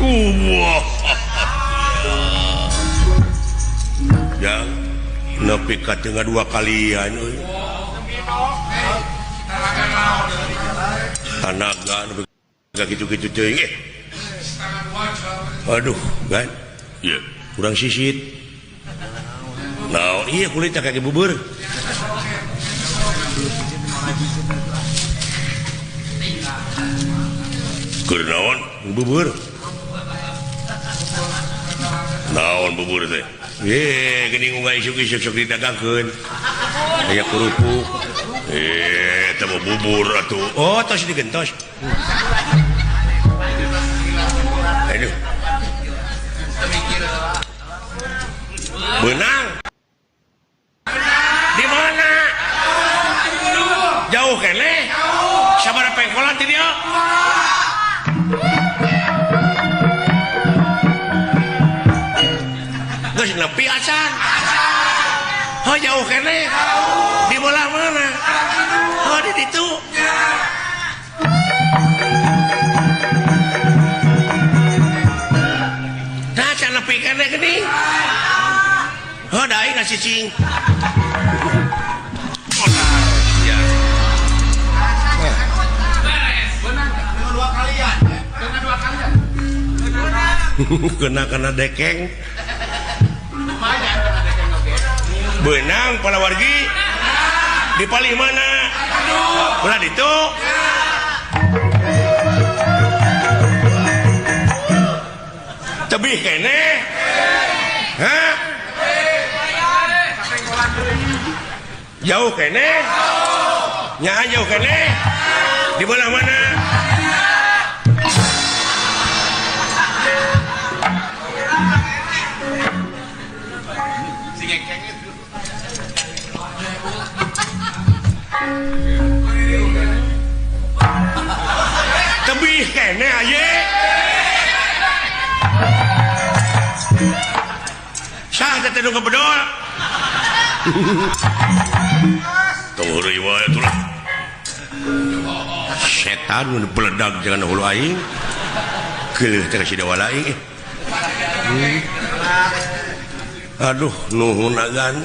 Wah. Jang nepi ka tengah dua kalian euy. Tanaga nepi ka kitu-kitu teuing eh. Aduh, kan? Ieu kurang sisit. Naon ieu kulitna kaki bubur. Keur naon bubur? Naon bubur teh? Eh, geuning unggah isuk-isuk sok didagangkeun. Aya kerupuk. Eh, teh bubur atuh. Oh, tos digentos. Aduh. Beunang. Di mana? Jauh keneh? Sabaraha pengkolan ti dieu? Geus nepi acan. Oh, jauh keneh. Di belah mana? Oh, di ditu. Nah, can nepi keneh geuning. Oh, da aing cicing. Kena-kena dekeng. Benang palawargi di palih mana? Belah ditu. Tebih keneh. Hah? Jauh keneh? Nyaa jauh keneh? Di belah mana? Tebih keneh aye. Sah teh nu ngebedol. Tong heureuy wae atuh lah. Setan nu beledag jangan hulu aing. Geuleuh teh ka si dewa aing. Aduh nuhun agan.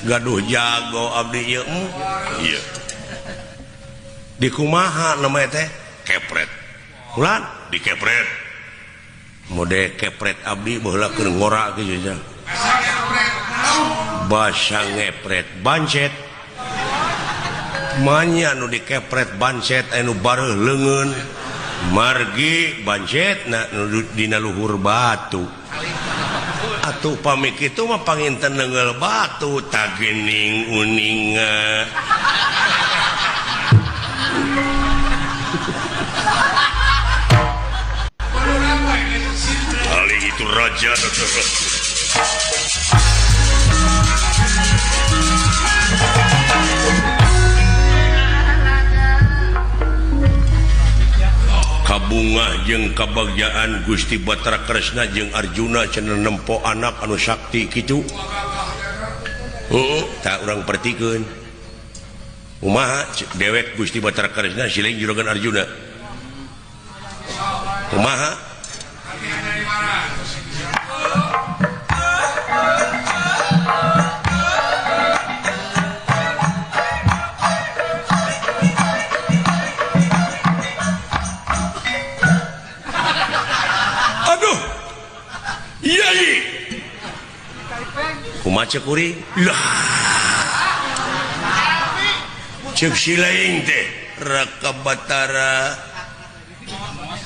Gaduh jago abdi ieu. Ieu. Di kumaha namanya teh? Kepret. Ulan dikepret. Mode kepret abdi baheula keur ngora kieu nya. Basa ngepret bancet. Manya nu dikepret bancet anu bareuh leungeun. Margi bancet na nu dina luhur batu. Atuh pami kitu mah panginten leunggeul batu tagening uninga. Kali itu raja. Kabungah jeung kabagjaan Gusti Batara Kresna jeung Arjuna cenah nempo anak anu sakti kitu. Heeh, tah urang pertikeun. Kumaha dewek Gusti Batara Kresna siling juragan Arjuna. Kumaha? Aduh. Yai. Kumaha ceuk kuring? Lah. Ceuk si lain teh Raka Batara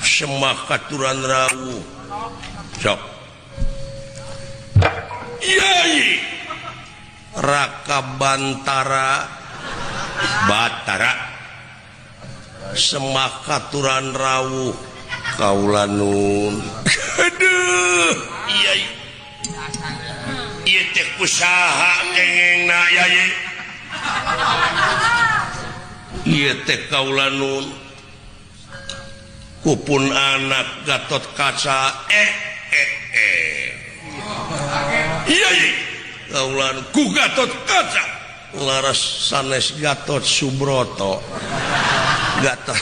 Semah katuran rawuh. Sok. Yai. Raka Bantara Batara Semah katuran rawuh kaula nun. Aduh, yai. Ieu teh kusaha kengengna yai. Ieu teh kaula nun. Kupun anak Gatot Kaca Yai. Kaula ku Gatot Kaca laras sanes Gatot Subroto. Gatot.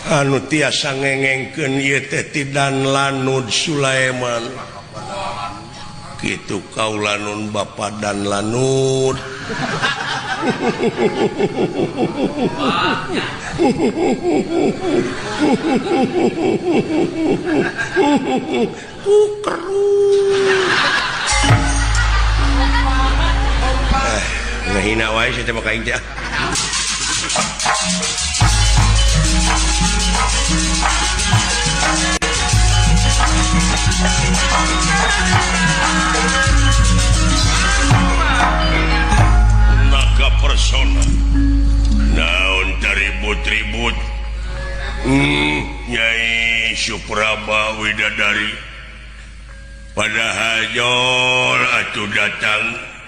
Anu tiasa ngengengkeun ieu teh ti Dan Lanud Sulaiman. Kitu kaulanun Bapa Dan Lanud. Ku keruh. Ngahina wae sia teh mah ka aing teh. Naga persona naon taribut-ribut. Nyai Supraba Widadari padahal jol atuh datang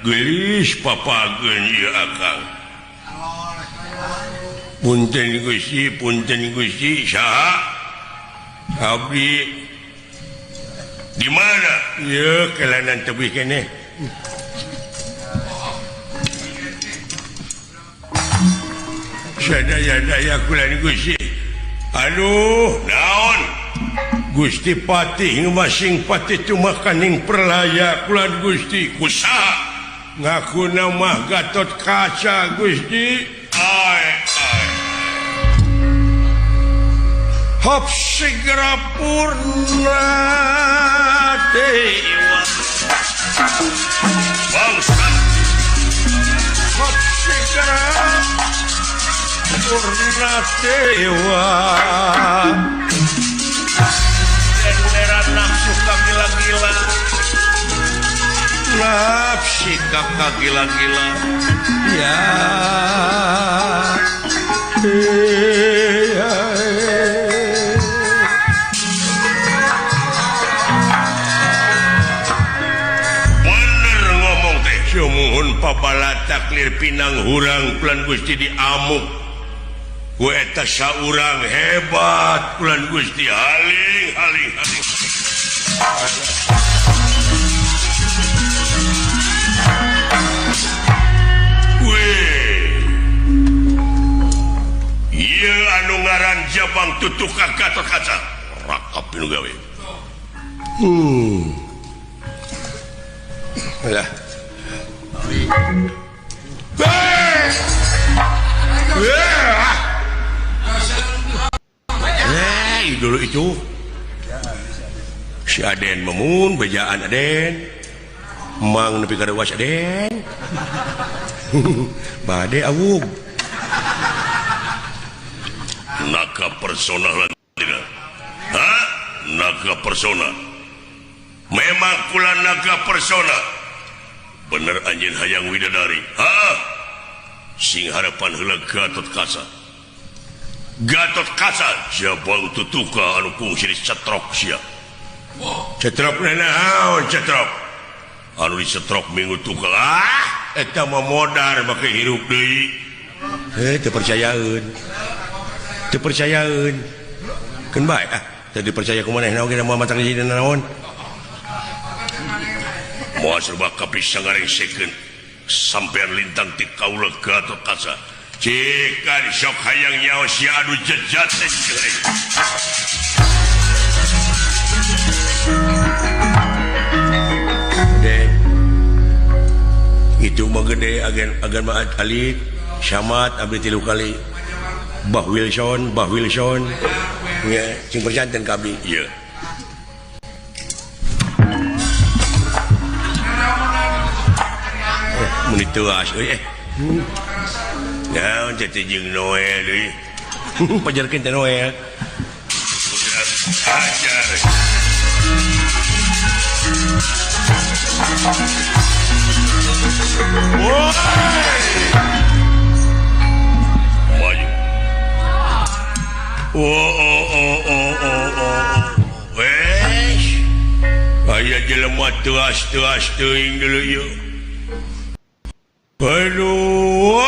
geulis papageun ieu akang. Punten Gusti, punten Gusti, saha? Abdi di mana? Ieu kelanan tebih keneh. Sadaya-daya kulan Gusti. Aduh, naon? Gusti Patih masing patih cumakaning perlaya kulan Gusti. Kusaha? Ngaku nama Gatot Kaca Gusti. Ai ai. Hop segera purna dewa. Bangsa. Hop segera purna dewa. Bendera nafsu kagila-gila. Nafsi kagila-gila. Ya. Ya. Bener ngomong teh. Sumuhun pabala taklir pinang hurang kulan Gusti diamuk. Ku eta saurang hebat kulan Gusti haling haling haling. Weh. Ieu anu ngaran Jabang Tutuka Gatot Kaca. Rakap nu gawe. Lah. Dulu itu si Aden memun bejaan Aden mang nepi ka dewas Aden bade awug naga persona lantina. Ha naga persona memang kula naga persona bener anjeun hayang widadari. Ha sing harapan heula Gatot Kaca. Gatot Kaca Jabang Tutuka anu kungsi dicetrok sia. Cetrok naon cetrok? Anu dicetrok minggu tukang. Ah, eta mah modar make hirup deui. Teu percayaeun. Teu percayaeun. Keun bae ah, teu dipercaya ku manehna oge moal matak jadi naon. Moal serba kapis sangarengsekeun sampean lintang ti kaula Gatot Kaca. Jika sok hayang nyaos sia anu jejat teh geuring. Gede. Itu mah gede agan agan mah alit Syamat abdi 3 kali. Bah Wilson, Bah Wilson. Nya cing perjanten ka abdi. Ieu. Mun diteas euy eh. Naon teh jeung Noel deui. Pajarkeun teh Noel. Ajar. Woi. Maju. Oh oh oh oh oh oh. Wes. Aya jelema teas-teas teuing dulu ieu. Aduh.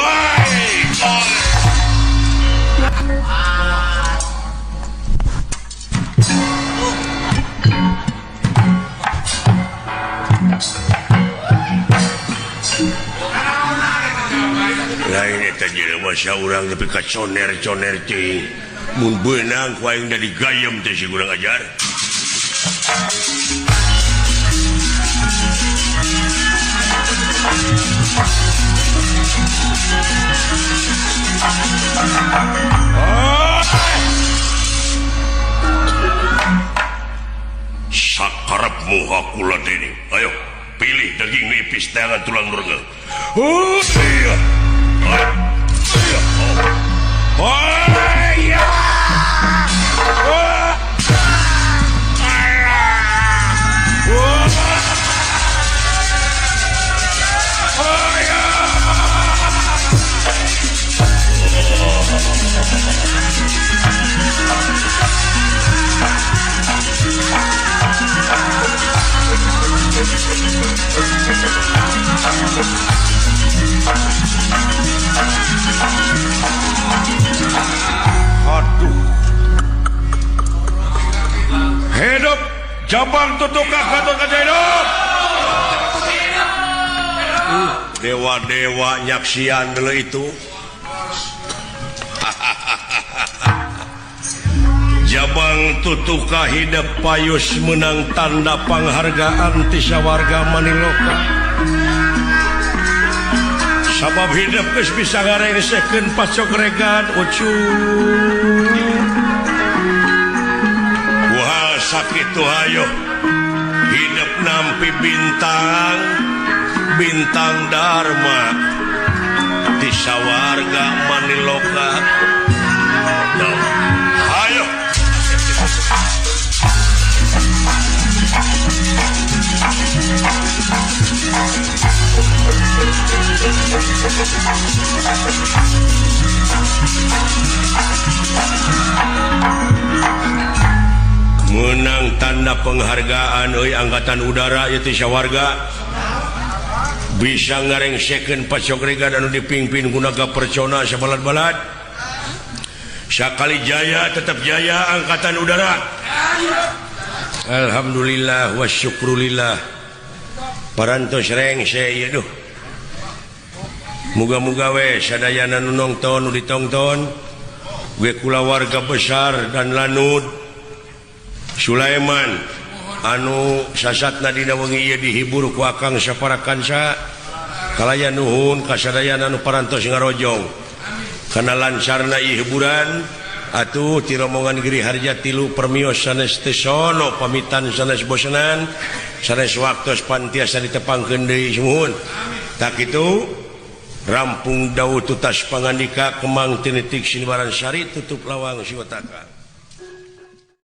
Lain eta jelema saurang nepi ka coner-coner teuing. Mun beunang ku aing da digayem teh si kurang ajar. Sakarepmu aku ladeni. Ayo pilih daging nipis tangan tulang nurgel. Oh iya. Iya. Oh iya. Oh. Oh iya. Aduh. Hidup Jabang Tutuka Gatot Kaca hidup. Dewa-dewa nyaksian dulu itu. Jabang Tutuka hidup payus menang tanda penghargaan ti sawarga Maniloka. Sabab hidup geus bisa ngaresekeun pacogregan ucu. Wah sakitu hayo hidup nampi bintang bintang Dharma ti sawarga Maniloka. Ayo menang tanda penghargaan euy angkatan udara ieu teh sawarga bisa ngarengsekeun pacogregan anu dipimpin ku Naga Percona sabalad-balad. Sakali jaya tetap jaya angkatan udara. Alhamdulillah wa syukrulillah. Parantos rengse ieu duh. Muga-muga we sadayana nu nongton nu ditongton we kulawarga besar dan Lanud Sulaiman anu sasatna dina wengi ieu dihibur ku Akang Saparakansa kalayan nuhun ka sadayana nu parantos ngarojong. Kana lancarna ieu hiburan atuh ti rombongan Giri Harja 3 permios sanes teu sono pamitan sanes bosenan sanes waktos pantiasa ditepangkeun deui sumuhun. Tak kitu rampung dawuh tutas pangandika kemang tinitik sinibaran sari tutup lawang siwataka.